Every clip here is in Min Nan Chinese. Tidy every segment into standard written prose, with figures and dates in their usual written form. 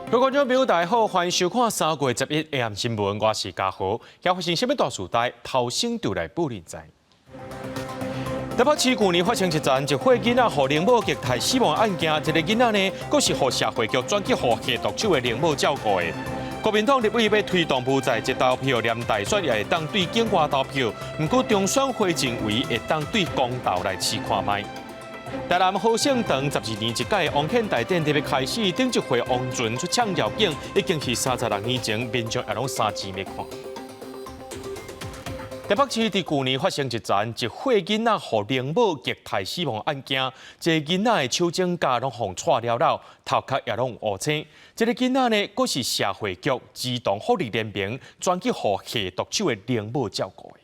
各位觀眾朋友，大家好，歡迎收看3月11 AM 新聞，我是嘉豪。今發生啥物大事代，頭先就來報恁知。台北市舊年發生一樁一歲囡仔予奶母虐待死亡案件，這個囡仔呢，閣是予社會局轉去予下毒手的奶母照顧的。國民黨立委欲推動無在籍投票，連大選也會當對境外投票，毋過中選會認為會當對公投來試看覓。台南好勝堂12年一屆王獻大典特別開始，頂一回王船出搶繞境，已經是36年前，民眾也攏三錢欲看。台北市佇舊年發生一樁一歲囡仔予奶母虐待死亡案件，這個囡仔的手指甲攏予掣了了，頭殼也攏烏青。這個囡仔呢，閣是社會局兒童福利聯盟轉去予下毒手的奶母照顧的。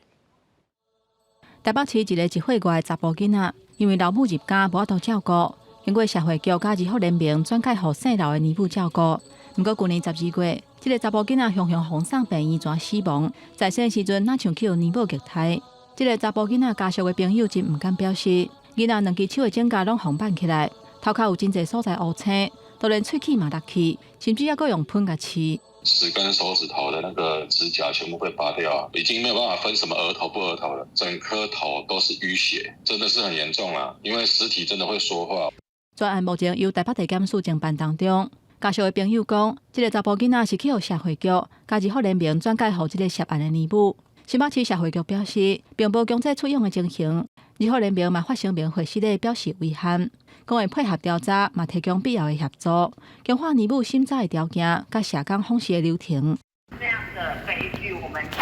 台北市一个1歲外的查埔囡仔，因為老母入監無法度照顧，經過社會局佮兒福聯盟轉介予姓劉的奶母照顧。毋過舊年12月，這个查埔囡仔雄雄予送病院轉死亡，在生時陣若像去予奶母虐待。這个查埔囡仔家屬的朋友真毋甘表示，囡仔兩支手的指甲攏予挽起來，頭殼有真濟所在烏青，都連喙齒嘛落去，甚至猶閣用噴共刺。 10根手指頭的那個指甲全部被拔掉，已經沒有辦法分什麼額頭不額頭了，整顆頭都是淤血，真的是很嚴重啦。因為屍體真的會說話。專案目前由台北地檢署偵辦當中。家屬的朋友講，這个查埔囡仔是去予社會局佮兒福聯盟轉介予這个涉案的奶母。新北市社會局表示，並無強制出養的情形。兒福聯盟嘛發聲明回釋咧表示遺憾，講會配合調查，嘛提供必要的協助，強化奶母審查的條件，佮社工訪視的流程。這樣的悲劇，我們這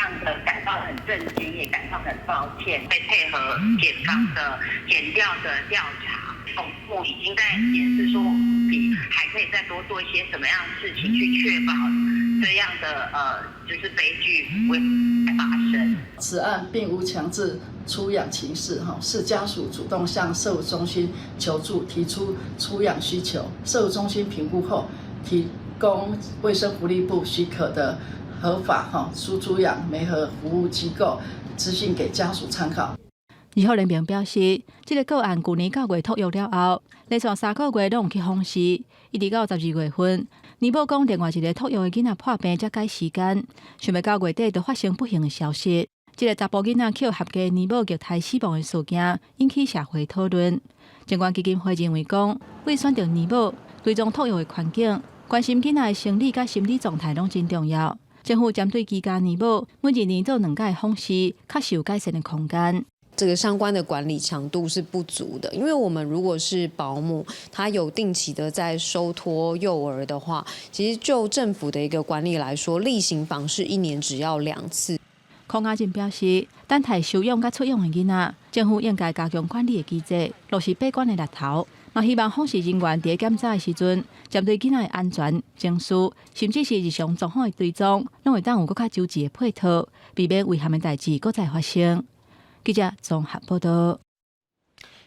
樣的感到很震驚，也感到很抱歉。會配合檢方的檢調的調查。總部已經在檢視說，比還可以再多做一些什麼樣的事情，去確保這樣的就是悲劇不會發生。此案並無強制出養情事，哈，是家屬主動向社福中心求助，提出出養需求，社福中心評估後，提供衛生福利部許可的合法哈輸出養媒合服務機構資訊給家屬參考。兒福聯盟表示，這个個案舊年9月托育了後，連續3個月攏有去訪視，一直到12月份，奶母講另外一个托育的囡仔破病才改時間，想袂到月底就發生不幸的消息。這个查埔囡仔去予合家奶母虐待死亡的事件，引起社會討論。靜觀基金會認為講，為選擇奶母，追蹤托育的環境，關心囡仔的生理佮心理狀態攏真重要。政府針對居家奶母，每一年做兩擺訪視，確實有改善的空間。這個相關的管理強度是不足的，因為我們如果是保姆，他有定期的在收托幼兒的話，其實就政府的一個管理來說，例行訪視一年只要兩次。孔雅靜表示，等待收養佮出養的囡仔，政府應該加強管理的機制，落實把關的力頭。嘛希望訪視人員佇檢查的時陣，針對囡仔的安全、情緒，甚至是日常狀況的追蹤，攏會當有閣較周齊的配套，避免遺憾的代誌閣再發生。記者綜合報道。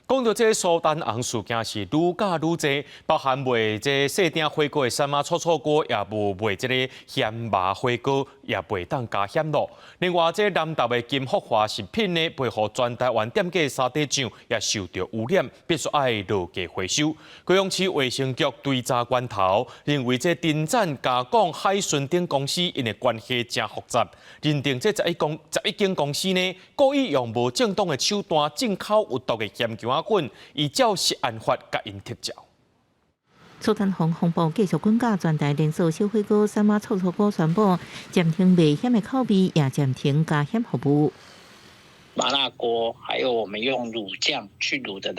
講到這个蘇丹紅事件是愈咬愈濟，包含賣這細鼎火鍋的三媽臭臭鍋，也無賣這个鹹麻火鍋，也袂當加蜆咯。另外，這南投的金福華食品呢，賣予全台灣店家的沙嗲醬也受著污染，必須愛落架回收。高雄市衛生局追查源頭，認為這陳展加工海順等公司𪜶的關係誠複雜，認定這11間公司呢，故意用無正當的手段進口有毒的鹹薑仔粉，依照食安法共𪜶撤照。蘇丹紅風暴繼續滾價，全台連鎖小火鍋三媽臭臭鍋宣布暫停賣蜆的口味，也暫停加蜆服務。麻辣鍋，還有我們用滷醬去滷的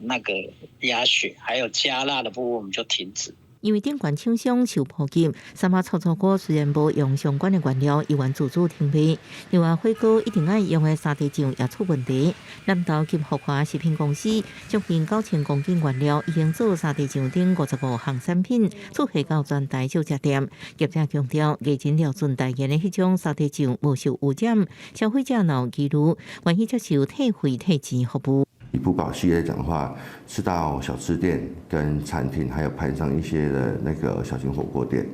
那個鴨血，還有加辣的部分，我們就停止。因為頂懸廠商受波及，三媽臭臭鍋雖然無用相關的原料，依然自主停賣。另外，火鍋一定愛用的沙嗲醬也出問題。南投金福華食品公司將近9000公斤原料，已經做沙嗲醬等55項產品，出貨到全台少食店。業者強調，藝人廖俊代言的彼種沙嗲醬無受污染，消費者若有疑慮，願意接受退費退錢服務。以不保系來講的話，是到小吃店、跟餐廳，還有盤上一些的那個小型火鍋店。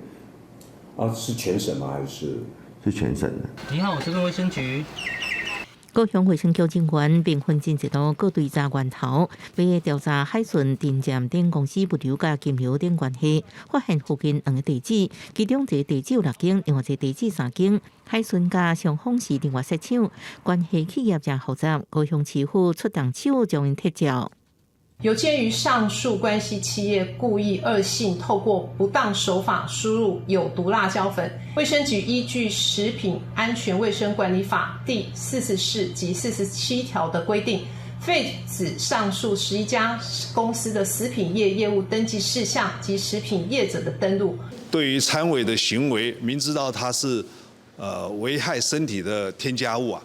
啊，是全省嗎？還是？是全省的。你好，我是衛生局。高雄衛生局人員兵分進一路閣追查源頭，欲調查海順停站等公司物流佮金流等關係，發現附近兩个地址，其中一个地址有六間，另外一个地址三間。海順佮雙方是另外設廠，關係企業誠複雜。高雄市府出動手將𪜶撤照。有鑑於上述關係企業故意惡性透過不當手法輸入有毒辣椒粉，衛生局依據《食品安全衛生管理法》第44及47條的規定，廢止上述11家公司的食品業業務登記事項及食品業者的登錄。對於摻偽的行為，明知道它是危害身體的添加物啊，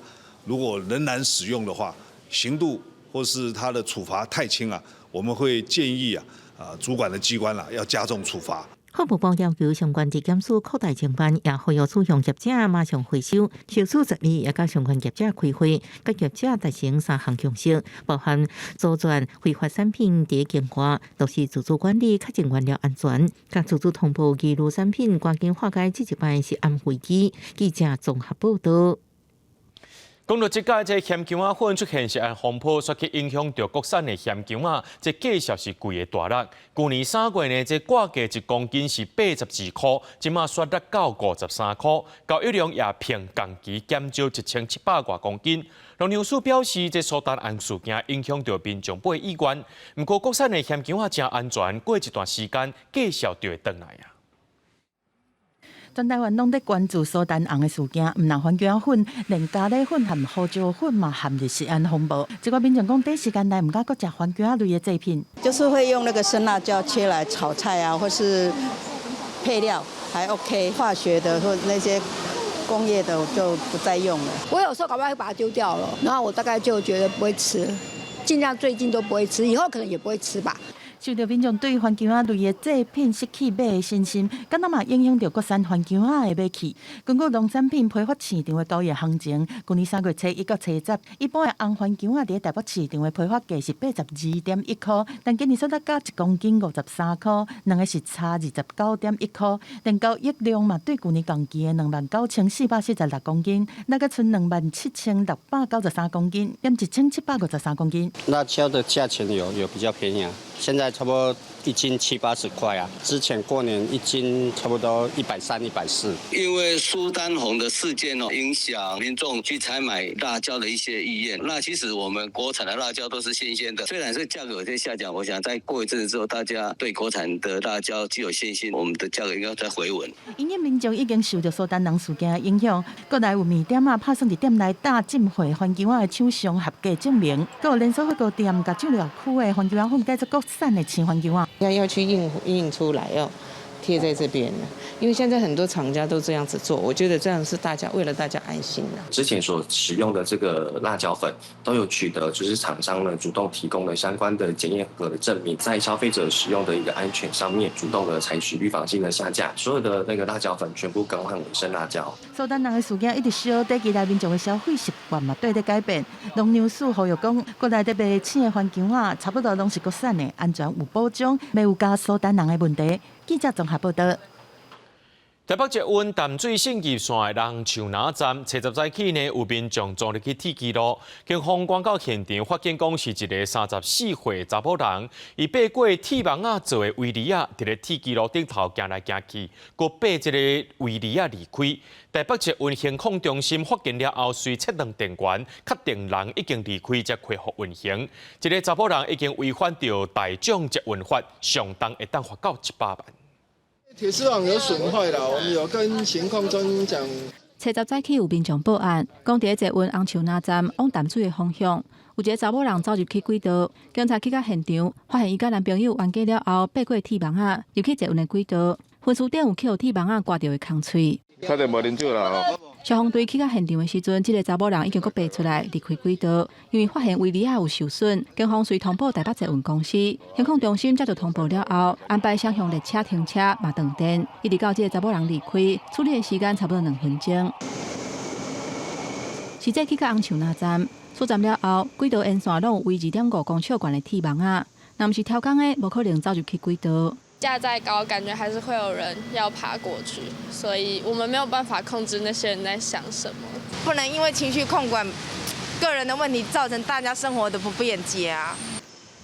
如果仍然使用的話，刑度或是他的處罰太輕啊，我們會建議啊，主管的機關啦要加重處罰。法務部要求相關質檢署擴大偵辦，也呼籲使用業者馬上回收。小組12也佮相關業者開會，佮業者達成三項共識，包含阻斷非法產品佇境外，落實自主管理，確認原料安全，佮自主通報疑慮產品，趕緊化解這一擺食安危機。記者綜合報道。講到這擺這鹹薑仔粉出現食安風波，煞去影響著國產的鹹薑仔，這價數是規个大落。舊年3月呢，這掛價一公斤是82箍，這馬煞落到53箍，交易量也平同期減少1700外公斤。農糧署表示，這蘇丹紅事件影響著民眾買意願。毋過國產的鹹薑仔誠安全，過一段時間價數就會轉來啊。全台灣攏咧關注蘇丹紅的事件，毋但番薑仔粉，連咖喱粉和胡椒粉嘛陷入食安風暴。這個民眾講，短時間內毋敢閣食番薑仔類的製品。就是會用那個生辣椒切來炒菜啊，或是配料還 OK。化學的或那些工業的就不再用了。我有時候搞不好會把它丟掉了，然後我大概就覺得不會吃，盡量最近都不會吃，以後可能也不會吃吧。受著民眾對番薑仔類的製品失去買的信心，敢若嘛影響著國產番薑仔的買氣。根據農產品批發市場的交易行情，舊年3月初一到初十，一般的紅番薑仔佇台北市場的批發價是82.1箍，但今年煞落到1公斤53箍，兩个是差29.1箍。連交易量嘛對舊年同期的29,446公斤，落閣賰27,693公斤，減1753公斤。辣椒的價錢有比較便宜啊，現在差不多一斤七八十塊啊，之前過年一斤差不多130、140。因為蘇丹紅的事件哦，影響民眾去採買辣椒的一些意願。那其實我們國產的辣椒都是新鮮的，雖然是價格有些下降，我想再過一陣子之後，大家對國產的辣椒具有信心，我們的價格應該再回穩。因應民眾已經受著蘇丹紅事件的影響，國內有麵店仔拍算佇店內打進貨番薑仔的廠商合格證明，閣有連鎖火鍋店共醬料區的番薑仔粉改做國產的青番薑仔。要去印印出來，要貼在這邊，因為現在很多廠家都這樣子做，我覺得這樣是大家為了大家安心的。之前所使用的這個辣椒粉都有取得，就是廠商呢主動提供了相關的檢驗合格的證明，在消費者使用的一個安全上面，主動的採取預防性的下架，所有的那個辣椒粉全部更換為生辣椒。蘇丹紅的事件一直燒，短期內民眾的消費習慣嘛綴咧改變。農糧署呼籲講，國內佇賣青的番薑仔，差不多攏是國產的，安全有保障，袂有加蘇丹紅的問題。記者綜合報道。台北捷運淡水信義線的紅樹林站，初十早起呢，有民眾撞入去鐵支路，警方趕到現場，發現講是一个34歲查某人，伊爬過鐵網仔做的圍籬仔，佇咧鐵支路頂頭行來行去，閣爬這个圍籬仔離開。台北捷運行控中心發現了後，隨切斷電源，確定人已經離開，才恢復運行。這个查某人已經違反著大眾捷運法，上重會當罰到100萬。鐵絲網有損壞啦，我們有跟行控中心講。初十早起有民眾報案，講佇咧捷運紅樹林站往淡水的方向，有一个查某人走入去軌道，警察去到現場，發現伊佮男朋友冤家了後，爬過鐵網仔入去捷運的軌道，分數頂有去予鐵網仔割著的空喙。確定無啉酒啦吼。消防隊去到現場的時陣，這个查某人已經閣爬出來離開軌道，因為發現圍籬仔有受損，警方隨通報台北捷運公司，行控中心接到通報了後，安排雙向列車停車，嘛斷電，一直到這个查某人離開，處理的時間差不多2分鐘。實際去到紅樹林站，出站了後，軌道沿線攏有圍2.5公尺懸的鐵網仔，若毋是刁工的，無可能走入去軌道。架再高，感覺還是會有人要爬過去，所以我們沒有辦法控制那些人在想什麼。不能因為情緒控管個人的問題造成大家生活的不便捷啊。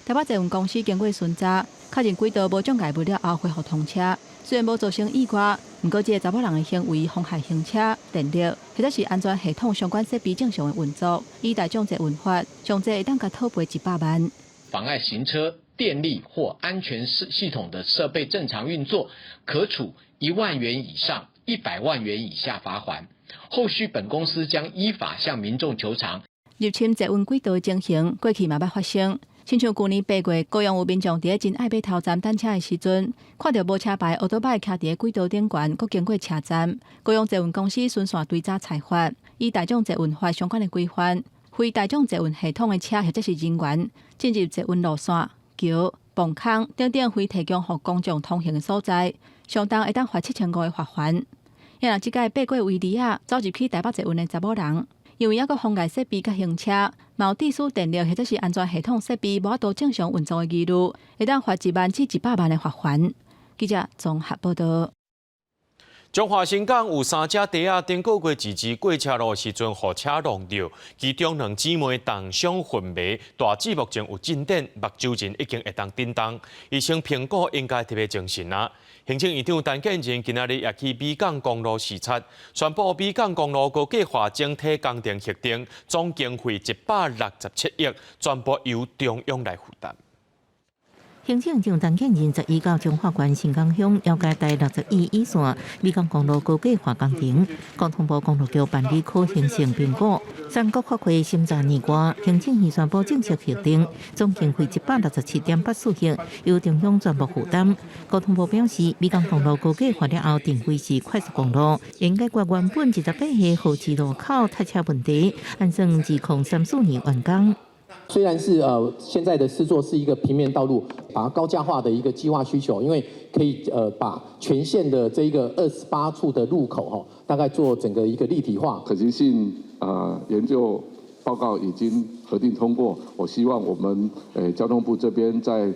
台北捷運公司經過巡查，確認軌道無障礙物了後恢復通車。雖然無造成意外，毋過這个查某人的行為妨害行車、電力或者是安全系統相關設備正常的運作，依大眾捷運法，上濟會當共討賠100萬。妨礙行車、電力或安全系統的設備正常運作，可處1萬元以上100萬元以下罰鍰。後續本公司將依法向民眾求償。入侵捷運軌道的情形，過去嘛捌發生。親像舊年8月，高雄有民眾佇咧仁愛碼頭站等車的時陣，看著無車牌烏多擺徛佇咧軌道頂懸，閣經過車站。高雄捷運公司循線追查裁罰，依大眾捷運法相關的規範，非大眾捷運系統的車或者是人員進入捷運路線、橋、磅空等等非提供予公眾通行的所在，相當會當罰7500的罰鍰。若這擺爬過圍籬仔走入去台北捷運的查某人，因為猶閣妨礙設備佮行車，嘛有致使電力或者是安全系統設備無法度正常運作的疑慮，會當罰1萬至100萬的罰鍰。記者綜合報道。彰化新港有三隻豬仔，頂個月自治過車路的時陣，予車挵著，其中兩姊妹重傷昏迷，大姊目前有進展，目睭人已經會當振動。醫生評估應該特別精神啊。行政院長陳建仁今仔日也去美港公路視察，宣布美港公路高架化整體工程核定，總經費167億，全部由中央來負擔。行政院長陳建仁十一到彰化縣新港鄉了解台61乙線美港公路高架化工程，交通部公路局辦理可行性評估，全國國會審查年外，行政院宣布正式核定，總經費167.84億，由中央全部負擔。交通部表示，美港公路高架化了後，定位是快速公路，應解決原本28個號誌路口塞車問題，按算2034年完工。雖然是現在的施作是一個平面道路，把它高架化的一個計劃需求，因為可以把全線的這一個28處的路口哈，大概做整個一個立體化。可行性研究報告已經核定通過，我希望我們交通部這邊在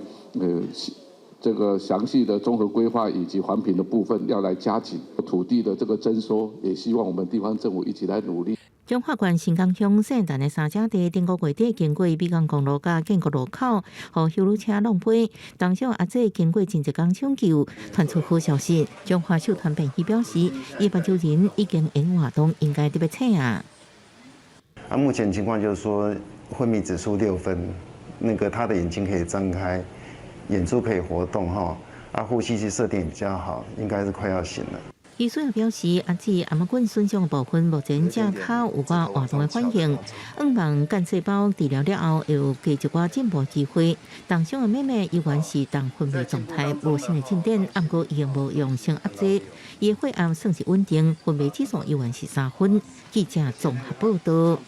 這個詳細的綜合規劃以及環評的部分要來加緊土地的這個徵收，也希望我們地方政府一起來努力。彰化縣新港鄉聖誕的三隻豬，頂個月底經過美港公路佮建國路口，予休旅車挵飛。當小阿姐經過真濟工搶救，傳出好消息。彰化秀團病院表示，伊目睭人已經會活動，應該得欲醒啊。啊，目前情況就是說，昏迷指數6分，那個他的眼睛可以張開，眼珠可以活動，哈，啊，呼吸器設定比較好，應該是快要醒了。醫生表示，阿姊頷仔骨損傷部分目前正較有寡活動的反應，向望幹細胞治療了後，會有加一寡進步機會。重傷的妹妹猶原是重昏迷狀態，無新的進展，毋過已經無用升壓劑，伊的血壓算是穩定，昏迷指數猶原是3分。記者綜合報道。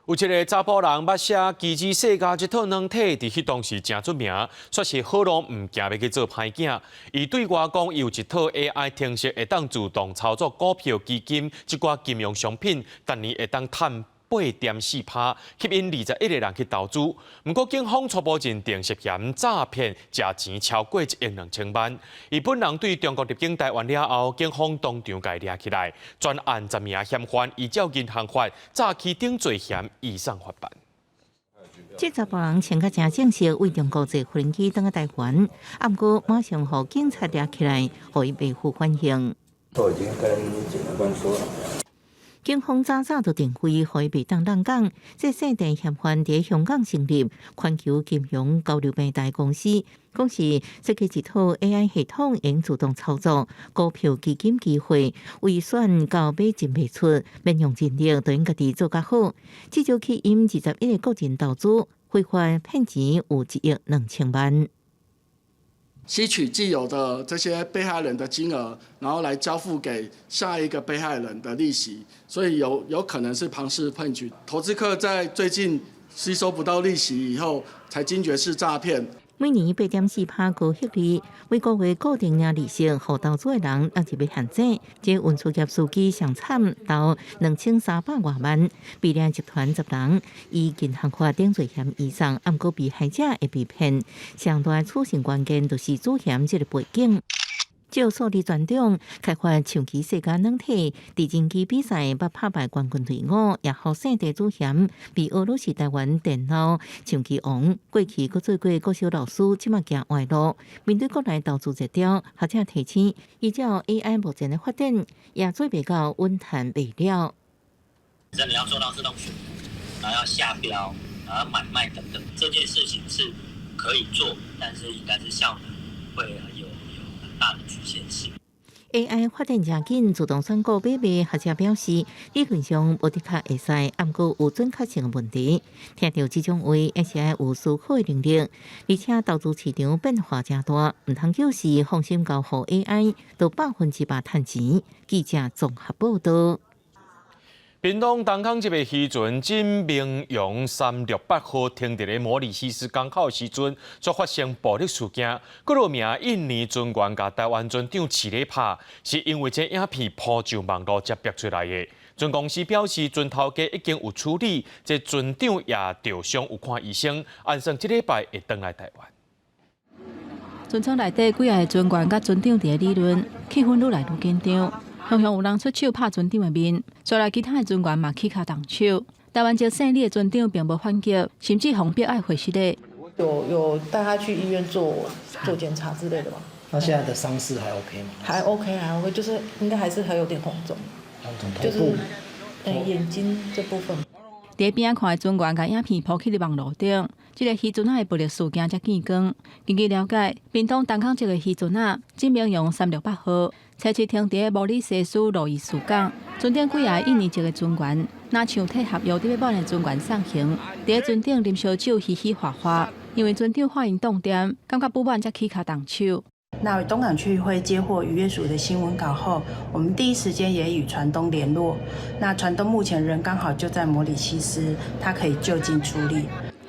有一个查埔人捌寫《機智世家》這套軟體，佇彼當時誠出名，煞是好路毋行，欲去做歹囝。伊對外講，伊有一套 AI 程式，會當自動操作股票、基金這寡金融商品，逐年會當趁8.4%，吸引21個人去投資。毋過警方初步認定涉嫌詐騙，食錢超過1億2千萬。伊本人對中國入境台灣了後，警方當場共伊掠起來，全案10名嫌犯依照銀行法詐欺等罪嫌移送法辦。這查埔人穿甲誠正式，為中國坐飛機轉來台灣，毋過馬上予警察掠起來，予伊袂赴反應。都已經跟檢察官說了。警方早早就定位，予伊袂當漏講。這姓鄭嫌犯佇香港成立環球金融交流平台公司，講是設計一套 AI 系統，用自動操作股票基金機會，為選到買進賣出，免用人力，就用家己做較好。至少吸引21個個人投資，非法騙錢有1億2千萬。吸取既有的這些被害人的金額，然後來交付給下一個被害人的利息，所以有可能是龐氏騙局。投資客在最近吸收不到利息以後，才驚覺是詐騙。每年8.4%高息率，每個月固定領利息，予投資的人納入陷阱。這運輸業司機上慘，投2300外萬，被掠集團10人以銀行法等罪嫌移送，毋過被害者會被騙。上大處刑關鍵就是主嫌這个背景。照數字船長開發長期世界軟體直升機比賽，捌拍敗冠軍隊伍，也予省地主嫌被俄羅斯台灣電腦長期王。過去閣做過國小老師，這馬行歪路。面對國內投資熱潮，學者提醒，依照 AI 目前的發展，也做袂到穩賺袂了。你要做到自動選股，然後要下標，然後買賣等等，這件事情是可以做，但是應該是效能會有大的局限性。 AI 發展誠緊，自動選股買賣，學者表示，理論上無的確會使，毋過有準確性的問題。聽著這種話，也是愛有思考的能力。而且投資市場變化誠大，毋通就是放心交予 AI，就100%趁錢。記者綜合報道。屏東東港這個漁船錦明洋368號停佇咧摩里西斯港口的時陣，卻發生暴力事件。幾落名印尼船員共台灣船長飼咧拍，是因為這影片鋪上網路才爆出來的。船公司表示，船頭家已經有處理，這船長也著傷有看醫生，按算這禮拜會轉來台灣。船艙內底幾个船員佮船長佇咧理論，氣氛愈來愈緊張。常常有人出手拍船長的面，隨來其他的船員嘛起跤動手。台灣籍姓李的船長並無反擊，甚至予逼愛回失禮。有帶他去醫院做做檢查之類的嗎？那現在的傷勢還 OK 嗎？還 OK，還 OK，就是應該還是還有點紅腫，就是眼睛這部分。佇邊仔看的船員共影片鋪去佇網路頂，這个漁船仔的暴力事件才見光。根據了解，屏東東港這个漁船仔錦明洋368號，初七停佇咧摩里西斯路易斯港，船頂幾个印尼籍的船員，若像替合約佇咧滿的船員送行，佇咧船頂啉燒酒嘻嘻哈哈，因為船長看𪜶當店，感覺不滿才起跤動手。那東港區漁會接獲漁業署的新聞稿後，我們第一時間也與船東聯絡。那船東目前人剛好就在摩里西斯，他可以就近處理。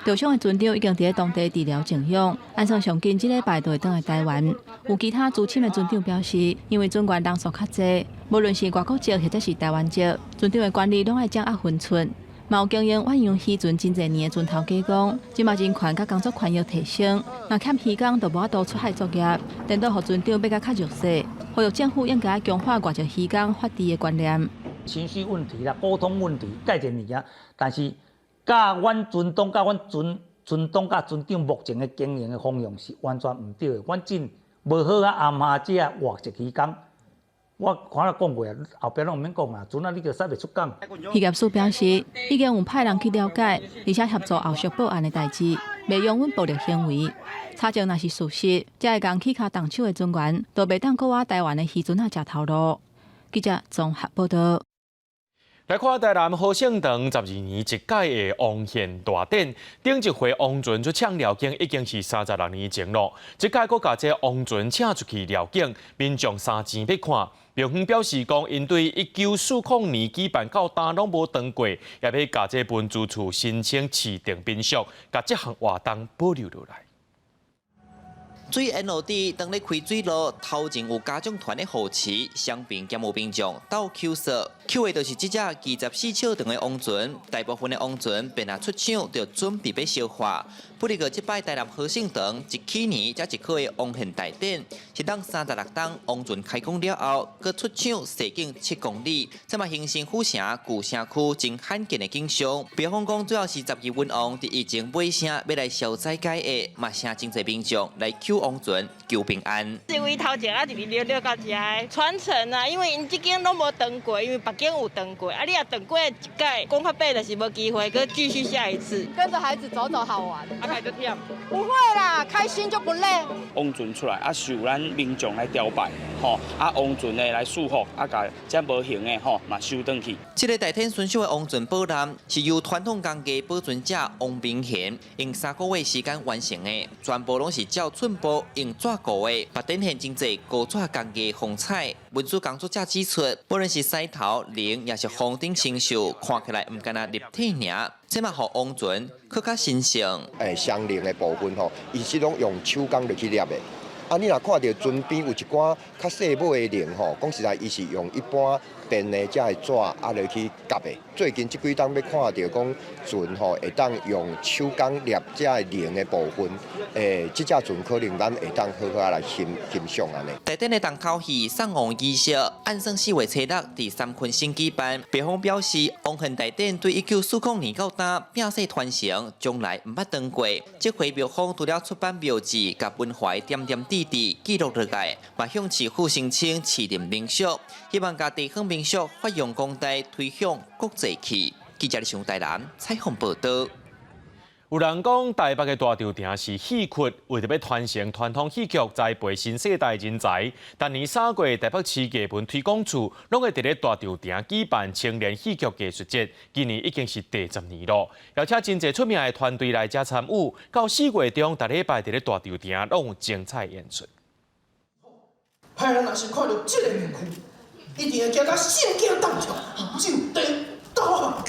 受傷的船長已經佇咧當地治療靜養，按算上緊這禮拜就會轉來台灣。有其他資深的船長表示，因為船員人數較濟，無論是外國籍或者是台灣籍，船長的權力攏愛掌握分寸。嘛有經營遠洋漁船真濟年的船頭家講，這馬人權佮工作權益提升，若欠漁工就無法度出海作業，顛倒予船長欲閣較弱勢，呼籲政府應該強化外籍漁工法治的觀念。情緒問題啦，溝通問題解決物件，但是佮阮船東佮阮船船東佮船長目前的經營的方向是完全毋對的。阮真無好啊安排這外籍漁工。我看了講過啊，後壁攏毋免講啊，船仔你就駛袂出港。漁業署表示，已經有派人去了解，而且協助後續報案的代誌，袂容忍暴力行為。查證若是屬實，才會共起跤動手的船員，都袂當閣倚台灣的漁船仔食頭路。記者綜合報道。來看台南和盛堂12年一屆的王獻大典，頂一回王船出廠寮境已經是36年前咯。這屆閣共這王船請出去寮境，民眾三錢欲看。廟方表示講，𪜶對1940年舉辦到今攏無斷過，也欲共這文資處申請市定民俗，共這項活動保留落來。水淹落地，當咧開水路，頭前有家長團的護持，雙邊兼有民眾鬥搝索，搝的就是這隻24尺長的王船。大部分的王船便若出廠就準備欲燒化。不過這擺台南和盛堂一起年才一個的王獻大典，是當36冬王船開工了後，閣出廠踅境7公里，這嘛形成府城舊城區真罕見的景象。廟方講主要是十二運王佇疫情尾聲欲來消災解厄，嘛請真濟民眾來搝王船求平安。是為頭前啊，一直溜溜到遮傳承啊，因為𪜶這間攏無斷過，因為別間有斷過，啊，你若斷過一屆，講較白就是無機會，閣繼續下一次。跟着孩子走走好玩。啊，開就忝。不會啦，開心就不累。王船出來啊，受咱民眾來朝拜，吼啊，王船的來祝福，啊，共這無形的吼嘛收轉去。這个大天巡秀的王船寶艦是由傳統工藝保存者王明賢用3個月時間完成的，全部攏是照寸步用紙糊的，嘛展現真濟古紙工藝風采。文書工作者指出，無論是獅頭、龍，抑是風頂星宿，看起來毋干焦立體爾，這嘛予王船閣較神聖。相連的部分吼，伊是攏用手工來去捏的，啊，你若看著船邊有一寡較細尾的龍吼，講實在，伊是用一般編的這个紙啊落去夾的。最近這幾冬欲看著講船吼會當用手工捏這个龍的部分，這隻船可能咱會當好好仔來欣欣賞按呢。台頂的重頭戲送王儀式，按算4月初六佇三坤省舉辦。廟方表示，王恨大典對1940年到今摒世傳承，從來毋捌斷過。這回廟方除了出版廟誌，佮文化的點點滴滴記錄落來，嘛向市府申請市林民宿，希望共地方民宿發揚光大，推向國際去。記者李台南採訪報導。有人講台北的大稻埕是戲曲，為著欲傳承傳統戲曲，栽培新世代人才。逐年3月，台北市藝文推廣處攏會佇咧大稻埕舉辦青年戲曲藝術節，今年已經是第10年囉。邀請真濟出名的團隊來遮參與。到4月中，逐禮拜佇咧大稻埕攏有精彩演出。歹人若是看著這个面具，一定會驚甲心驚膽跳，就地倒。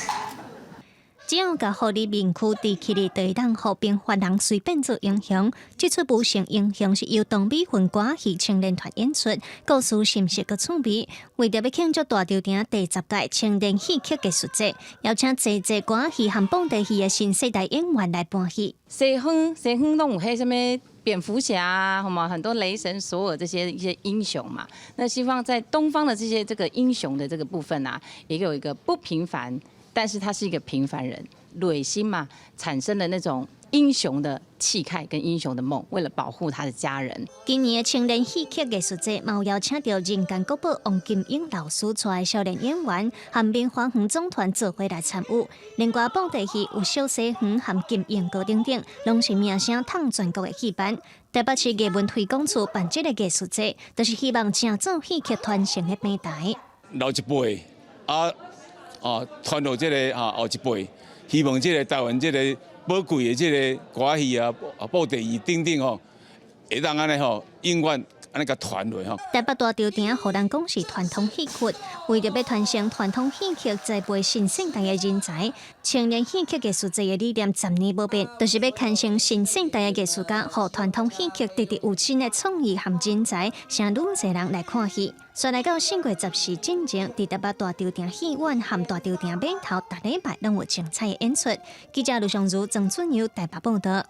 只要共狐狸面具戴起來，就會當予平凡人隨變做英雄。這齣無聲英雄是由董美雲歌仔戲青年團演出，故事深實閣趣味。為著欲慶祝大稻埕第10屆青年戲曲藝術節，邀請濟濟歌仔戲和布袋戲的新世代演員來搬戲。西方西方攏有彼啥物蝙蝠俠啊，好嘛，很多雷神索爾這些一些英雄嘛。那西方在東方的這些這個英雄的這個部分啊，也有一個不平凡。但是他是一個平凡人，內心嘛產生了那種英雄的氣概跟英雄的夢，為了保護他的家人。今年的青年戲曲藝術節，嘛有邀請著人間國寶王金英老師帶少年演員和明華園總團做伙來參與。另外，布袋戲有小西園和金英閣等等，攏是名聲淌全國的戲班。台北市藝文推廣處辦這個藝術節，就是希望成做戲曲傳承的平台。老一輩啊。啊，傳予這个啊後一輩，希望這个台灣這个寶貴的這个歌仔戲啊、布袋戲等等吼，會當按呢吼，永遠按呢共傳落吼。台北大稻埕予人講是傳統戲曲，為著欲傳承傳統戲曲，栽培新生代的人才，青年戲曲藝術節的理念10年無變，就是欲牽成新生代的藝術家，予傳統戲曲直直有新的創意和人才，誠愈濟人來看戲。煞來到4月14進前，佇台北大稻埕戲院和大稻埕碼頭，逐禮拜攏有精彩的演出。記者盧尚如、曾俊佑台北報導。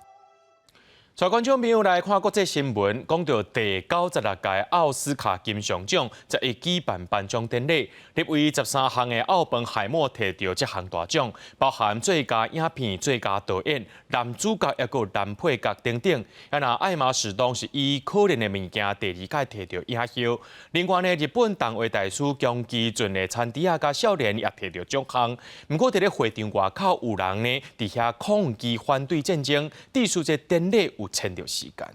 帶觀眾朋友來看國際新聞，講到第96屆奧斯卡金像獎11舉辦頒獎典禮，入圍13項的奧本海默提著七項大獎，包含最佳影片、最佳導演、男主角抑閣男配角等等。啊，若艾瑪史東是以可憐的物件第二屆提著影后。另外呢，日本動畫大師宮崎駿的田豬仔佮少年也提著獎項。毋過佇咧會場外口有人呢，佇遐抗議反對戰爭，致使這典禮有延著時間。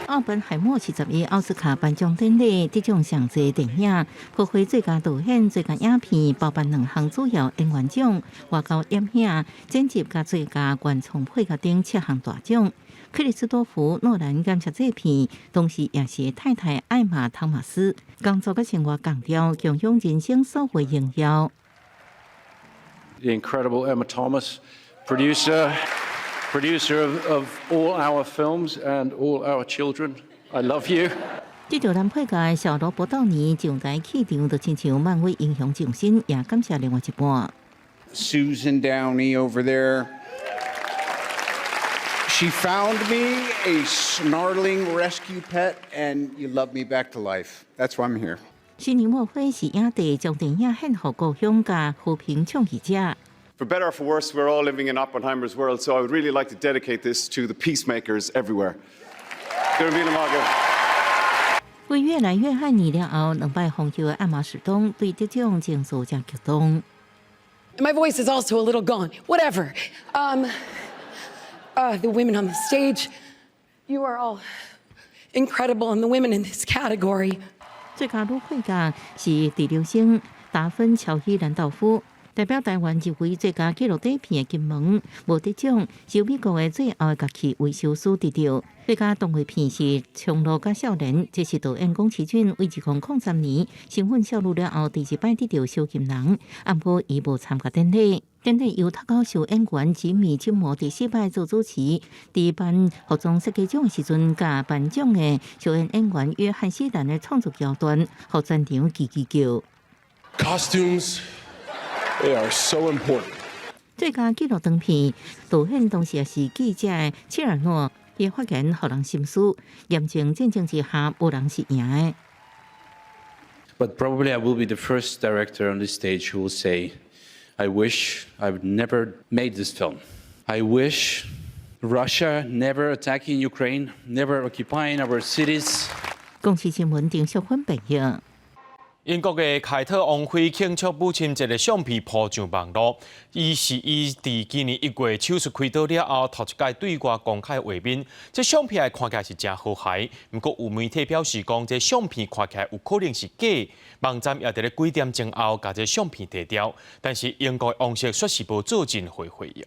奧本海默41奧斯卡頒獎典禮得獎上濟電影，包括最佳導演、最佳影片，包辦兩項主要演員獎、外交攝影、剪輯佮最佳原創配樂等七項大獎。克里斯多夫諾蘭感謝製片，同時也是太太艾瑪湯馬斯工作佮生活仝調，共享人生所有榮耀。 The incredible Emma Thomas, producer of all our films and all our children. I love you. 得著男配角小羅伯道尼上台氣場，就親像漫威英雄上身，也感謝另外一半。 Susan Downey over there. She found me a snarling rescue pet, and you loved me back to life. That's why I'm here. 新年墨菲是影帝，將電影獻予故鄉佮和平倡議者。 For better or for worse, we're all living in Oppenheimer's world, so I would really like to dedicate this to the peacemakers everywhere. 為越來越愛你了後，兩擺封后的艾瑪史東對得獎情緒誠激動。 My voice is also a little gone. Whatever. The women on the stage, you are all incredible, and the women in this category. 最佳女配角是第六星達芬喬伊蘭道夫。代表台灣入圍最佳紀錄短片的金門無得獎，是美國的最後的樂器維修師得著。最佳動畫片是《蒼鷺佮少年》，這是導演宮崎駿為2003年身份泄露了後第一擺得著小金人，毋過伊無參加典禮。典禮由脫口秀演員吉米·金摩第四擺做主持，佇頒服裝設計獎的時陣，共頒獎的小演演員約翰西蘭的創作橋段，予全場吱吱叫。 Costumes, they are so important. 最佳紀錄長片導演同時也是記者的切爾諾，伊發言予人心思，嚴重戰爭之下，無人是贏的。 But probably I will be the first director on this stage who will say, I wish I would never made this film. I wish Russia never attacking Ukraine, never occupying our cities. 公視新聞丁淑芬編譯。英國的凱特王妃慶祝母親節的相片鋪上網路，伊是伊佇今年1月手術開刀了後，頭一擺對外公開畫面。這相片看起來是誠和諧，毋過有媒體表示講，這相片看起來有可能是假。網站也佇咧幾點鐘後共這相片提掉，但是英國王室卻是無做任何回應。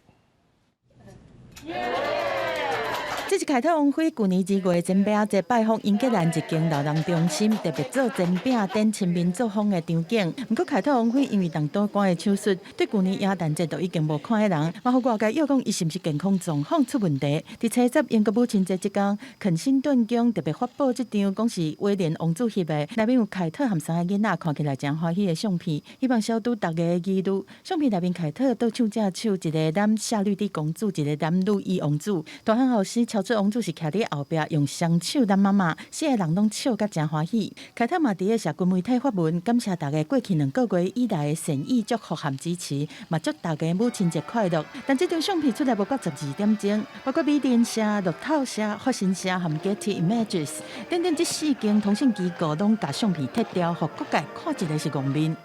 這是凱特王妃舊年2月煎餅節拜訪英格蘭一間老人中心，特別做煎餅等親民作風的場景。毋過凱特王妃因為動導管的手術，對舊年耶誕節都已經無看彼人，嘛予外界臆講伊是毋是健康狀況出問題。佇初十英國母親節這工，肯辛頓宮特別發布這張講是威廉王子翕的，內面有凱特和三个囡仔看起來誠歡喜的相片，希望消除大家的疑慮。相片內面凱特倒手隻手，一个攬夏綠蒂公主，一个攬路易王子。大漢後生喬治王子是徛佇後壁，用雙手攬媽媽，四个人攏笑甲誠歡喜。凱特嘛佇咧社群媒體發文，感謝大家過去2個月以來的善意祝福和支持，嘛祝大家母親節快樂。但這張相片出來無到12點鐘，包括美聯社、路透社、法新社和 Getty Images 等等這四間通訊機構攏共相片撤掉，予各界看一个是戇面。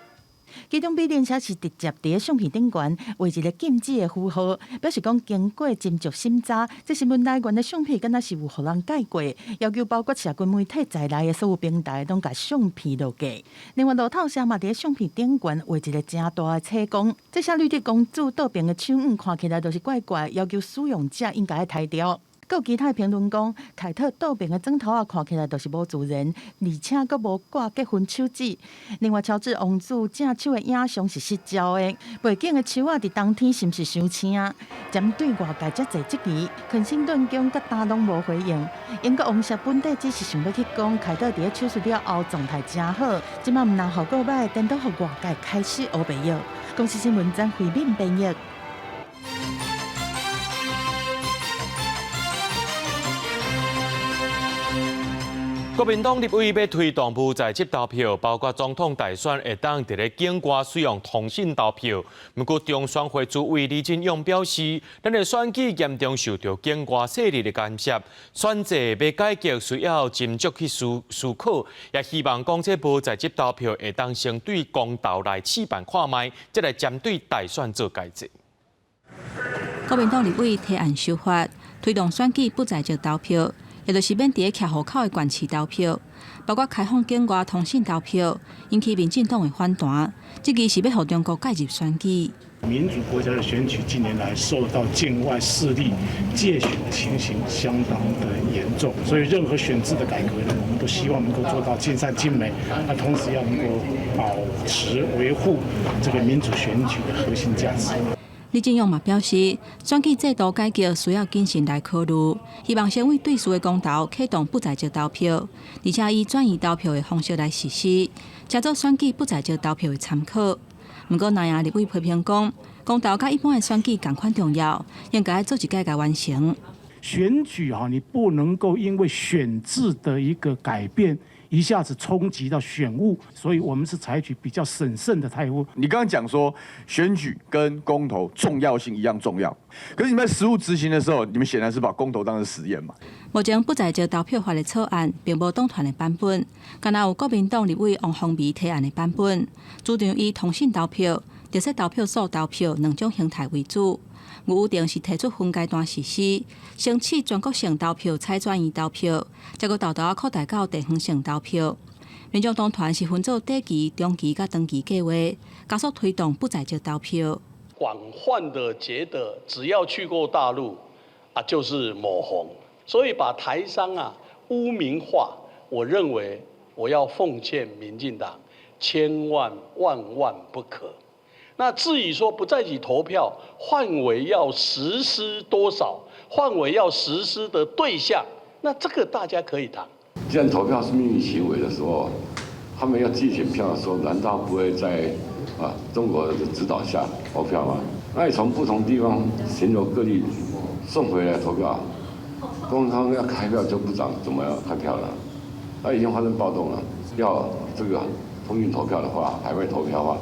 其中美聯社是直接佇咧相片頂懸畫一个禁止的符號，表示講經過斟酌審查，這新聞來源的相片敢若是有予人改過，要求包括社群媒體在內的所有平台攏共相片落架。另外，路透社嘛佇咧相片頂懸畫一个誠大的斜槓，這夏綠蒂公主倒爿的手腕看起來就是怪怪，要求使用者應該愛刣掉。閣有其他評論講，凱特倒爿的枕頭仔看起來就是無自然，而且閣無掛結婚手指。另外，喬治王子正手的影像是失焦的，背景的樹仔佇冬天是毋是傷青？針對外界遮濟質疑，肯辛頓宮佮今攏無回應。英國王室本底只是想欲去講，凱特佇咧手術了後狀態誠好，這馬毋但效果䆀，顛倒予外界開始烏白臆。公視新聞曾慧敏編譯。國民黨立委欲推動無在籍投票，包括總統大選會當佇咧境外使用通訊投票。毋過中選會主委李進勇表示，咱的選舉嚴重受著境外勢力的干涉，選制欲改革需要斟酌去思考，也希望講這無在籍投票會當先對公投來試辦看覓，再來針對大選做改制。國民黨立委提案修法，推動選舉不在籍投票。也就是免佇咧徛戶口的縣市投票，包括開放境外通訊投票，引起民進黨的反彈。這個是欲予中國介入選舉。民主國家的選舉近年來受到境外勢力介選的情形相當的嚴重，所以任何選制的改革呢，我們都希望能夠做到盡善盡美，那同時要能夠保持維護這個民主選舉的核心價值。李進勇嘛表示，選舉制度改革需要謹慎來考慮，希望先為對數的公投啟動不在籍投票，而且以轉移投票的方式來實施，成做選舉不在籍投票的參考。毋過，南亞立委批評講，公投佮一般的選舉仝款重要，應該做一擺共完成。選舉啊，你不能夠因為選制的一個改變，一下子衝擊到選務，所以我們是採取比較審慎的態度。你剛剛講說選舉跟公投重要性一樣重要，可是你們在實務執行的時候，你們顯然是把公投當成實驗嘛。目前不在籍投票法的草案並無黨團的版本，干焦有國民黨立委王鴻薇提案的版本，主張以通訊投票、特設投票所投票兩種形態為主。吳有定是提出分階段實施，先試全國性投票採轉移投票，再閣沓沓仔擴大到地方性投票。民眾黨團是分做短期、中期佮長期計劃，加速推動不在籍投票。廣泛的覺得，只要去過大陸啊，就是抹紅，所以把台商啊污名化。我認為我要奉勸民進黨，千萬萬萬不可。那至於說不在籍投票範圍要實施多少，範圍要實施的對象，那這個大家可以談。既然投票是秘密行為的時候，他們要寄選票的時候，難道不會在中國的指導下投票嗎？那你從不同地方全國各地送回來投票，通常要開票就不知道怎麼樣開票了。那已經發生暴動了，要這個通訊投票的話，海外投票的話，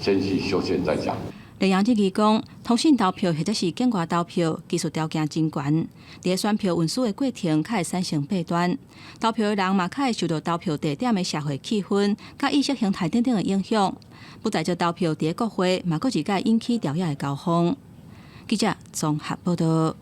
先去修憲再講。黎陽質疑講，通訊投票或者是境外投票，技術條件真懸，佇選票運輸的過程較會產生弊端。投票的人嘛，較會受到投票地點的社會氣氛、佮意識形態等等的影響。不在籍投票佇國會嘛，閣一擺引起朝野的交鋒。記者綜合報道。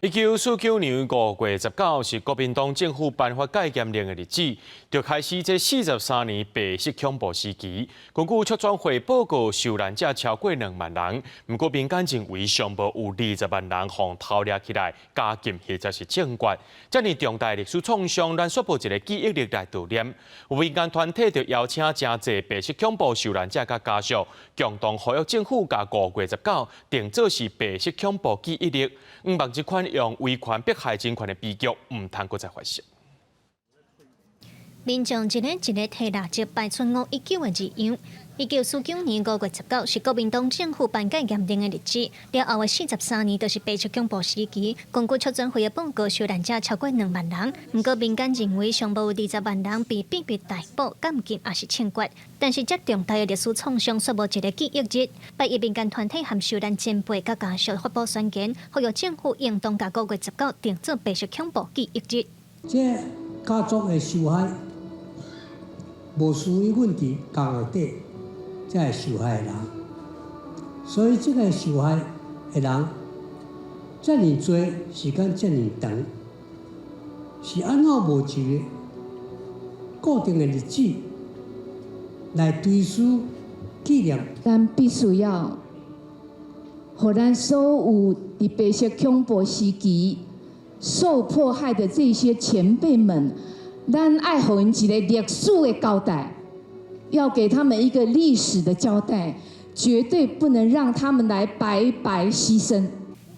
1949年5月19是國民黨政府頒發戒嚴令的日子，就開始這43年白色恐怖時期。根據促轉會報告，受難者超過2萬人，毋過民間認為上無有20萬人予偷掠起來監禁或者是槍決。遮爾重大歷史創傷，咱煞無一个記憶日來悼念。有民間團體就邀請誠濟白色恐怖受難者佮家屬，共同呼籲政府共5月19定做是白色恐怖記憶日，毋望這款用威權迫害人權的悲劇，毋通閣再發生。民眾一个一个提蠟燭拜出519的字樣。1949年5月19是國民黨政府頒戒嚴令的日子，了後的43年就是白色恐怖時期。根據促轉會的報告，受難者超過2萬人，毋過民間認為上無有20萬人被秘密逮捕、監禁抑是槍決。但是這重大的歷史創傷，煞無一个記憶日。拜一民間團體和受難前輩佮家屬發布宣言，呼籲政府應當共五月十九定做白色恐怖記憶日。這家族的受害，無屬於阮佇監獄底，才會受害的人，所以這个受害的人遮爾濟，時間遮爾長，是按怎無一个固定的日子來追思紀念？咱必須要，予咱所有佇白色恐怖時期受迫害的這些前輩們，咱愛予𪜶一个歷史的交代，要給他們一個歷史的交代，絕對不能讓他們來白白犧牲。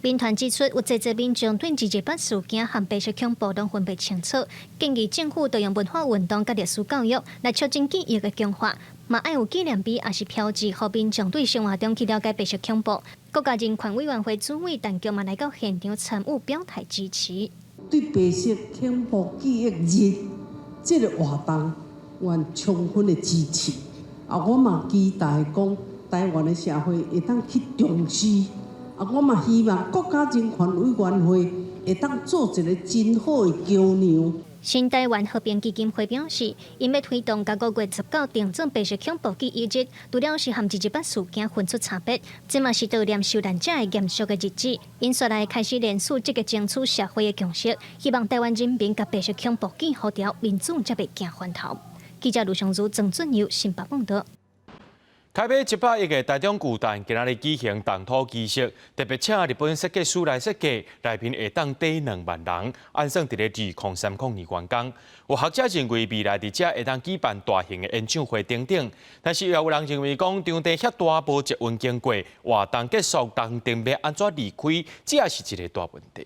民團指出，有濟濟民眾對二二八事件和白色恐怖攏分袂清楚，建議政府著用文化運動佮歷史教育來促進記憶的強化，嘛愛有紀念碑抑是標誌，予民眾對生活中去了解白色恐怖。國家人權委員會主委陳菊嘛來到現場參與表態支持。對白色恐怖記憶日這个活動，我充分的支持。啊，我嘛期待講台灣的社會會當去重視。啊，我嘛希望國家人權委員會會當做一个真好的橋梁。新台灣和平基金會表示，𪜶欲推動共5月19定做白色恐怖記憶日，除了是和二二八事件分出差別，這嘛是悼念受難者的嚴肅的日子。𪜶紲來開始連署積極爭取社會的共識，希望台灣人民共白色恐怖記予牢，民主才袂行翻頭。記者盧尚如、曾俊佑新北報道。開馬100億的台中巨蛋，今仔日舉行動土儀式，特別請日本設計師來設計，內面會當載2萬人，按算佇咧2030年完工。有學者認為未來佇遮會當舉辦大型的演唱會等等，但是也有人認為講場地遐大，無捷運經過，活動結束當天欲按怎離開，這也是一个大問題。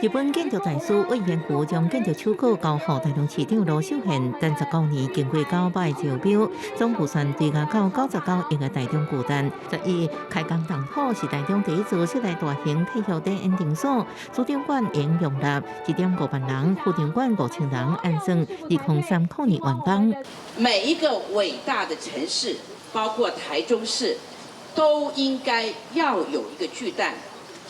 日本建築大師魏延福將建築手稿交予台中市長盧秀燕，等19年經過9擺招標，總預算追加到99億的台中巨蛋。11開工動土是台中第一座室內大型體育展演場所，主場館應容納1.5萬人，副場館5000人，按算2030年完工。每一個偉大的城市，包括台中市，都應該要有一個巨蛋。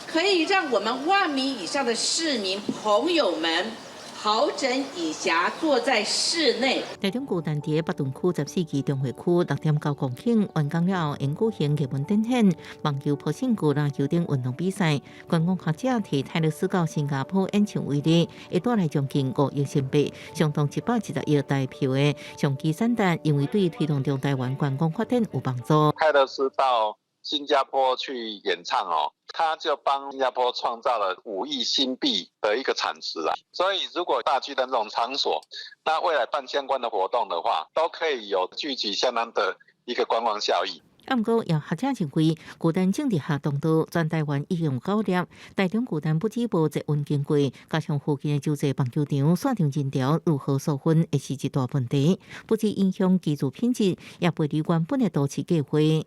可以讓我們1萬名以上的市民朋友們好整以暇坐在室內。台中巨蛋佇北屯區14期重劃區6.9公頃完工了後，會舉行藝文展演、網球、波勝球、籃球等運動比賽。觀光學者提泰勒絲到新加坡演唱為例，會帶來將近5億新幣，相當170億台票的長期產值，認為對推動中台灣觀光發展有幫助。泰勒絲到新加坡去演唱哦，他就幫新加坡創造了5億新幣的一個產值啦。所以如果大巨蛋這種場所，那未來辦相關的活動的話，都可以有聚集相當的一個觀光效益。啊，毋過有學者認為，巨蛋種佇下東道，全台灣已經有九粒，台中巨蛋不止無捷運經過，加上附近的洲際棒球場、散場人潮如何疏分，會是一大問題。不止影響居住品質，也背離原本的都市計劃。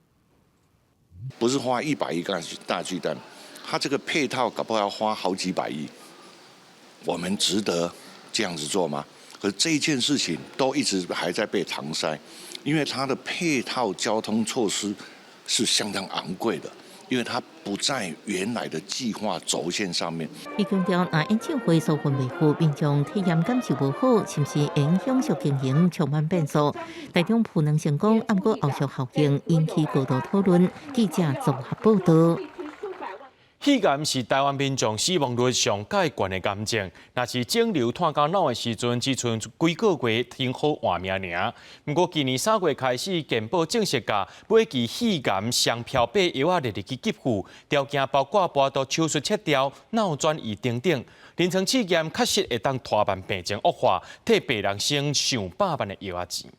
不是花100億蓋大巨蛋，它這個配套搞不好要花好幾百億，我們值得這樣子做嗎？可是這件事情都一直還在被搪塞。因為它的配套交通措施是相當昂貴的，因為它不在原來的計劃軸線上面。伊強調，若演唱會收分袂付，民眾體驗感受無好，是毋是影響續經營充滿變數？台中不能成功，毋過後續效應引起高度討論。記者綜合報道。肺癌是台灣民眾死亡率上蓋懸的癌症。若是腫瘤湠到腦的時陣，只賰幾個月挺好換命爾。毋過今年3月開始，健保正式共每期肺癌雙標靶藥仔列入去給付，條件包括無法度手術切掉、腦轉移等等。臨床試驗確實會當拖慢病情惡化，替病人省上百萬的藥仔錢。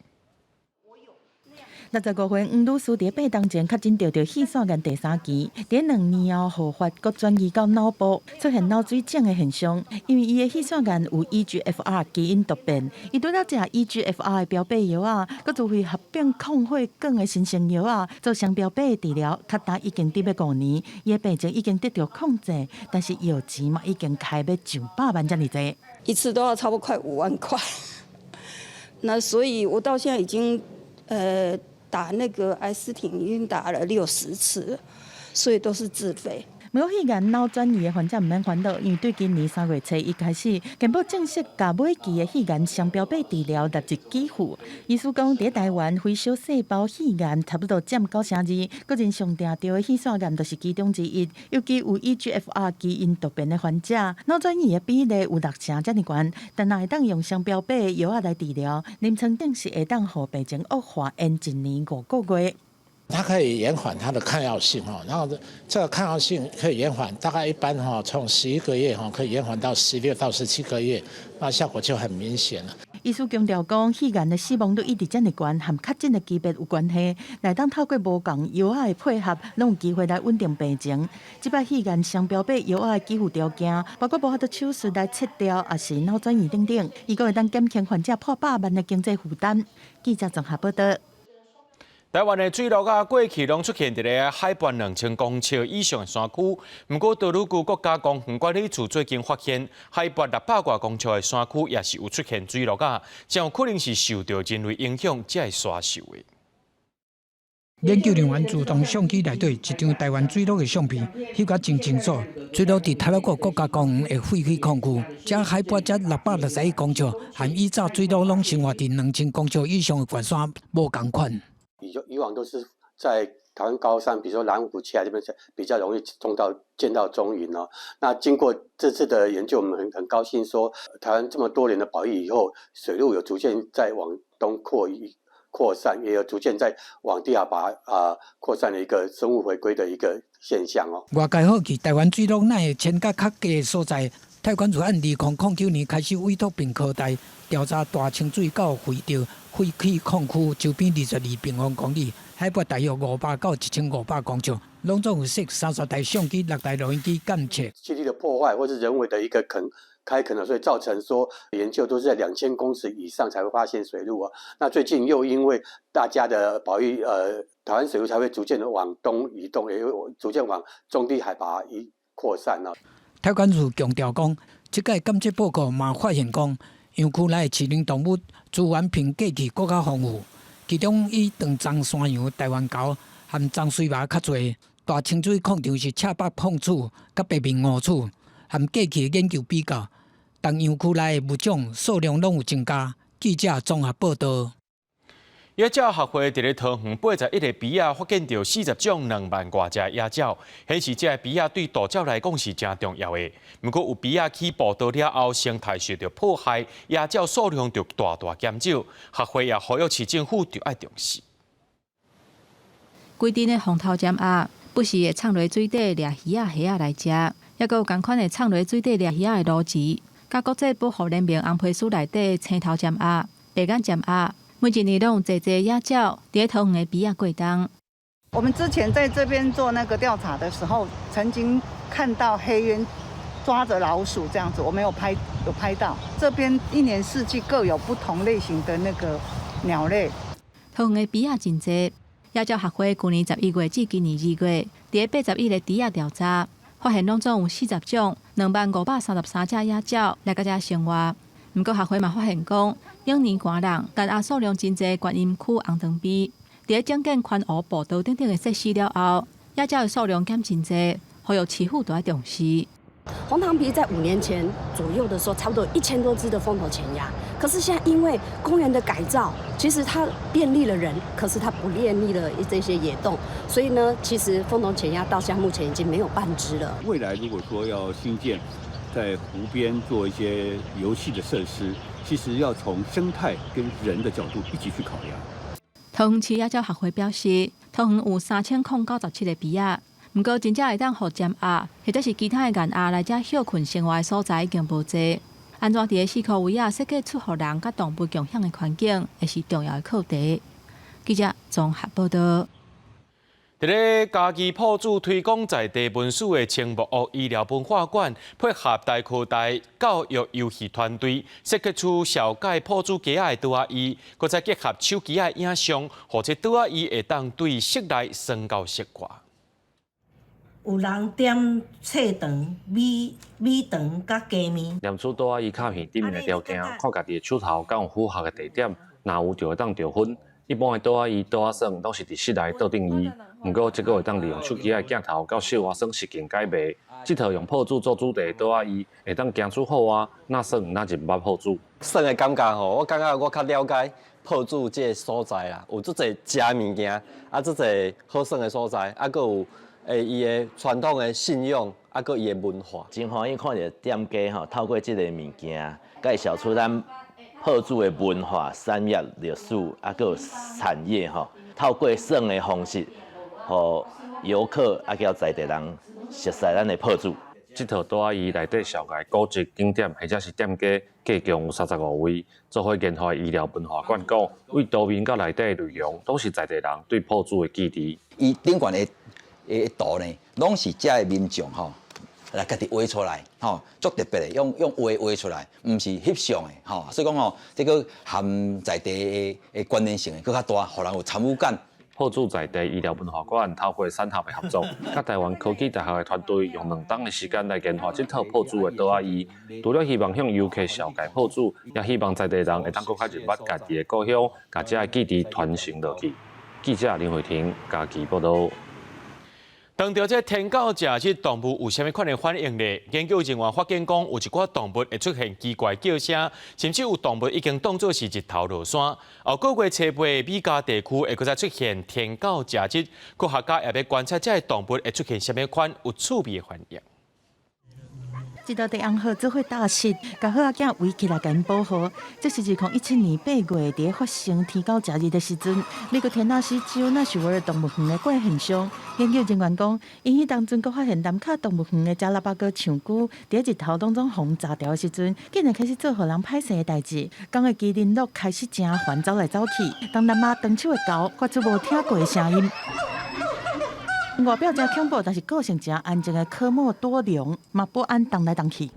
65歲黃女士佇8冬前確診著肺腺癌第三期，佇2年後復發，閣轉移到腦部，出現腦水腫的現象。因為伊的肺腺癌有 EGFR 基因突變，伊拄了食 EGFR 的標靶藥仔，閣自費合併抗血管的新生藥仔，做雙標靶的治療，較今已經得欲5年，伊的病情已經得著控制，但是藥錢嘛已經開欲上百萬遮爾濟。一次都要差不多快5萬塊，那所以我到現在已經，打那個艾斯廷已經打了60次，所以都是自費。毋過肺癌腦轉移的患者毋免煩惱，因為對今年3月初一開始，健保正式共每期的肺癌雙標靶治療納入給付。醫師講，佇台灣非小細胞肺癌差不多佔92%，個人上定著的肺腺癌就是其中之一。尤其有 EGFR 基因突變的患者，腦轉移的比例有6成遮爾懸。但若會當用雙標靶的藥仔來治療，臨床證實會當予病情惡化延一年5個月。它可以延緩它的抗藥性哈，然後這個抗藥性可以延緩，大概一般哈從11個月哈可以延緩到16到17個月，那效果就很明顯了。醫師強調講，肺癌的死亡率一直遮爾懸，和確診的級別有關係。若當透過無仝藥仔的配合，攏有機會來穩定病情。這擺肺癌雙標靶藥仔的給付條件，包括無法度手術來切掉，抑是腦轉移等等，伊閣會當減輕患者破百萬的經濟負擔。記者綜合報道。台灣的水鹿仔過去攏出現佇咧海拔2000公尺以上的山區，毋過多魯閣國家公園管理處最近發現，海拔600外公尺的山區也是有出現水鹿仔，真有可能是受著人類影響才會沙岫的。研究人員自動相機內底一張台灣水鹿的相片，翕甲真清楚。水鹿佇太魯閣國家公園的廢棄礦區，這海拔才661公尺，和以早水鹿攏生活佇2000公尺以上的懸山無仝款。以往都是在台灣高山，比如說南湖、七海這邊比較容易見到蹤影哦。那經過這次的研究，我們很高興說，台灣這麼多年的保育以後，水鹿有逐漸在往東擴散，也有逐漸在往低海拔擴散的一個生物回歸的一個現象哦。外界好奇台灣水鹿哪會遷到較低的所在？太管署按2009年開始委託屏科大調查大清水到惠著廢棄礦區周邊22平方公里，海拔大約500到1500公尺，攏總有設30台相機、6台錄音機監測。棲地的破壞或是人為的一個開墾了，所以造成說研究都是在2000公尺以上才會發現水鹿啊。那最近又因為大家的保育，台灣水鹿才會逐漸的往東移動，也逐漸往中低海拔移擴散啊。太管署強調講，這屆監測報告嘛發現講，洋區內飼養動物資源比過去閣較豐富，其中以長鬃山羊、台灣猴和棕鬚貘較濟。大清水礦場是赤腹鳳鼠佮白面鼯鼠，和過去的研究比較，東洋區內的物種數量攏有增加。記者綜合報道。野鳥學會佇咧桃園81个埤仔發現著40種2萬外隻野鳥，顯示這个埤仔對渡鳥來講是誠重要的。毋過有埤仔起步道了後，生態受著破壞，野鳥數量就大大減少。學會也呼籲市政府著愛重視。規陣的紅頭針鴨不時會衝落水底掠魚仔、蝦仔來食，抑閣有仝款會衝落水底掠魚仔的鱸魚，佮國際保護聯盟紅皮書內底青頭針鴨、白眼針鴨。每一年攏有濟濟野鳥佇咧桃園的埤仔過冬。我們之前在這邊做那個調查的時候，曾經看到黑鳶抓着老鼠這樣子，我們有拍到。這邊一年四季各有不同類型的那個鳥類。桃園的鱉仔真濟，野鳥學會去年11月至今年2月，佇81個池仔調查，發現攏總有40種20,533隻野鳥來到遮生活。毋過學會嘛發現講，兩年寒冷，雁鴨數量真濟，觀音區紅長鱉，佇咧整建環湖步道等等的設施了後，野鳥的數量減真濟，呼籲市府都愛重視。紅糖鱉在5年前左右的時候，差不多1000多隻的鳳頭潛鴨。可是現在因為公園的改造，其實它便利了人，可是它不便利了這些野動，所以呢，其實鳳頭潛鴨到現在目前已經沒有半隻了。未來如果說要興建在湖邊做一些遊戲的設施，其實要從生態跟人的角度一起去考量。桃園市野鳥學會表示，桃園有3097個鱉仔。毋過，真正會當予占鴨或者是其他的雁鴨來遮歇睏生活的所在已經無濟。按怎佇咧四箍圍仔設計出予人佮動物共享的環境，會是重要的課題。記者綜合報道。佇咧嘉義朴子推廣在地文史的青木屋醫療文化館，配合台科大教育遊戲團隊，設計出紹介朴子雞仔的桌仔椅，閣再結合手機的影像，予這桌仔椅會當對室內耍到室外。有人點菜腸、米腸佮雞麵。念出桌仔椅卡片頂面的條件，看家己的手頭敢有符合的地點，若有就會當著分。一般的桌仔椅、桌仔耍攏是佇室內桌頂椅，毋過這個會當利用手機的鏡頭到室外耍實境解謎。這套用朴子做主題的桌仔椅，會當行出戶外，若耍若認捌朴子。耍的感覺吼，我感覺我較了解朴子這个所在啦，有足濟食的物件，啊，足濟好耍的所在，啊，閣有伊的傳統的信仰，啊，閣伊的文化。真歡喜看著店家吼，透過這个物件，介紹出咱朴子的文化、產業、歷史，啊，閣有產業吼，透過耍的方式，予遊客啊，佮在地人熟悉咱的朴子。這套桌仔椅內底紹介古蹟景點，或者是店家，計共有35位。做伙研發醫療文化館講，對圖面佮內底的內容，攏是在地人對朴子的記憶。伊頂懸的圖呢，攏是遮的民眾吼來家己畫出來，吼，足特別的，用畫畫出來，毋是翕相的，吼，所以講吼，這個含在地的關聯性會閣較大，予人有參與感。朴子在地醫療文化館透過產學的合作，佮台灣科技大學的團隊用2冬的時間來研發這套朴子的桌仔椅。除了希望向遊客紹介朴子，也希望在地人會當閣較認捌家己的故鄉，共遮的記憶傳承落去。記者林慧婷嘉義報導。當著這天狗食這動物有啥物款的反應呢？研究人員發現講，有一寡動物會出現奇怪叫聲，甚至有動物已經當作是日頭落山。後個月初八，美加地區會閣再出現天狗食日，科學家也欲觀察這个動物會出現啥物款有趣味的反應。這道地紅鶴做伙搭實，共鶴仔囝圍起來共𪜶保護。這是2017年8月佇發生天狗食日的時陣，美國田納西州納什維爾動物園的怪現象。研究人員講，𪜶彼當陣閣發現南卡動物園的加拉巴哥長龜，佇日頭當中予髒掉的時陣，竟然開始做予人歹勢的代誌。講的麒麟鹿開始誠煩走來走去，當南亞長手的猴發出無聽過的聲音。外表誠恐怖，但是個性誠安靜的科莫多龍嘛不安動來動去。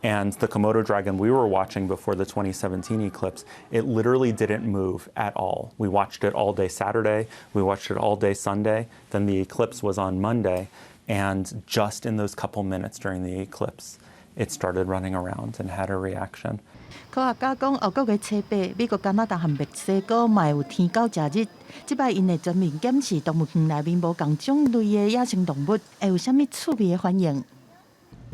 And the Komodo dragon we were watching before the 2017 eclipse, it literally didn't move at all. We watched it all day Saturday, we watched it all day Sunday, then the eclipse was on Monday, and just in those couple minutes during the eclipse, it started running around and had a reaction. 科學家講，後個月初八，美國加拿大和墨西哥嘛會有天狗食日。這擺𪜶會全面檢視動物園內面無仝種類的野生動物，會有啥物趣味的反應。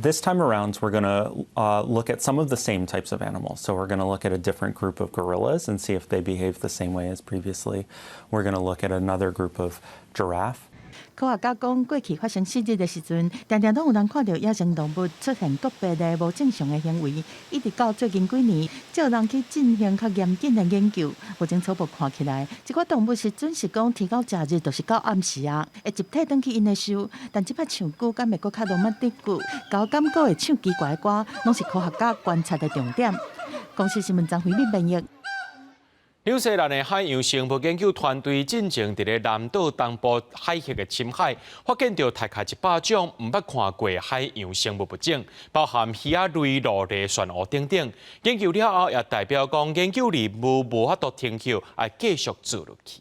This time around, we're going to look at some of the same types of animals. So we're going to look at a different group of gorillas and see if they behave the same way as previously. We're going to look at another group of giraffe. 科學家講，過去發生蝕日的時陣，定定攏有人看著野生動物出現個別的無正常的行為，一直到最近幾年，才有人去進行較嚴謹的研究。目前初步看起來，這寡動物是準時講天狗食日，就是到暗時啊，會集體轉去𪜶的岫。但這擺長龜敢會閣較羅曼蒂克，猴敢閣會唱奇怪的歌，攏是科學家觀察的重點。公視新聞張惠敏編譯。紐西蘭的海洋生物研究團隊進前佇咧南島東部海域的深海，發現著大概100種毋捌看過海洋生物物種，包含魚仔類、鱸類、旋鼯等等。研究了後，也代表講研究任務無法度停歇，愛繼續做落去。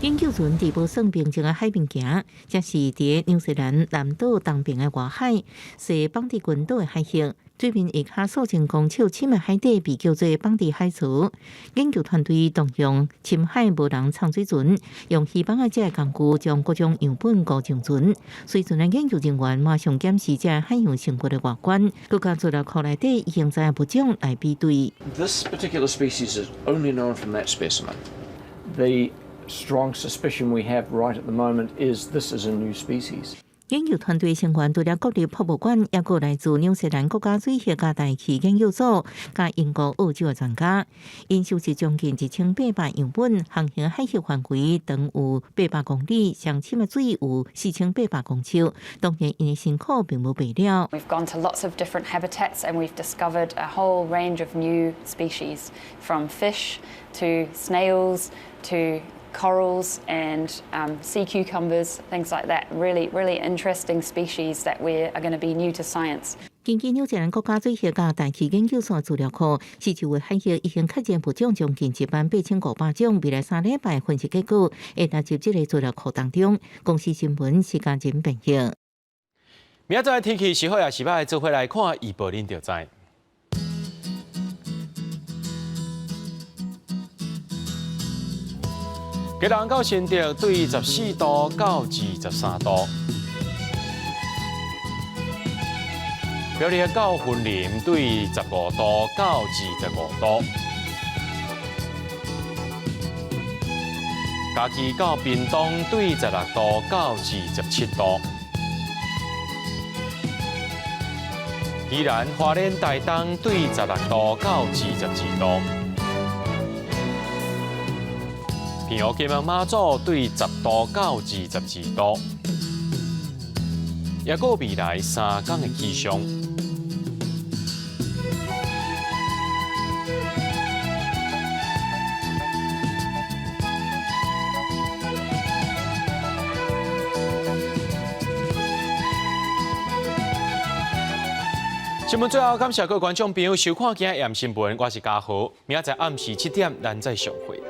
研究船佇無算平靜的海面行，這是佇紐西蘭南島東邊的外海，西邦迪群島的海域。水面下跤數千公尺深的海底被叫做邦迪海槽。研究團隊動用深海無人潛水船，用魚網仔這个工具將各種樣本糊上船。隨船的研究人員馬上檢視這海洋生物的外觀，閣共資料庫內底已經知的物種來比對。 This particular species is only known from that specimen. The strong suspicion we have right at the moment is this is a new species. 研究團隊成員除了國立博物館，抑閣來自紐西蘭國家水域佮大氣研究所、佮英國、澳洲的專家，𪜶收集將近1800樣本，航行海域範圍長有800公里，上深的水有4800公尺。當然，𪜶的辛苦並無白了。 We've gone to lots of different habitats and we've discovered a whole range of new species, from fish to snails to corals and sea cucumbers, things like that. Really, really interesting species that we are going to be new to science. 根據紐西蘭國家水域佮大氣研究所資料庫，四周圍海域已經確認物種將近18500種。未來3禮拜分析結果會納入這个資料庫當中。公視新聞時間真編譯。明仔載天氣是好抑是䆀，做伙來看預報，恁就知。基隆到新竹對14度到23度，苗栗到雲林對15度到25度，嘉義到屏東對16度到27度，宜蘭花蓮台東對16度到22度。澎湖金門馬祖對10度到22度，抑閣未來3工的氣象。新聞最後，感謝各位觀眾朋友收看今日的新聞，我是嘉豪，明仔載暗時7點，咱再相會。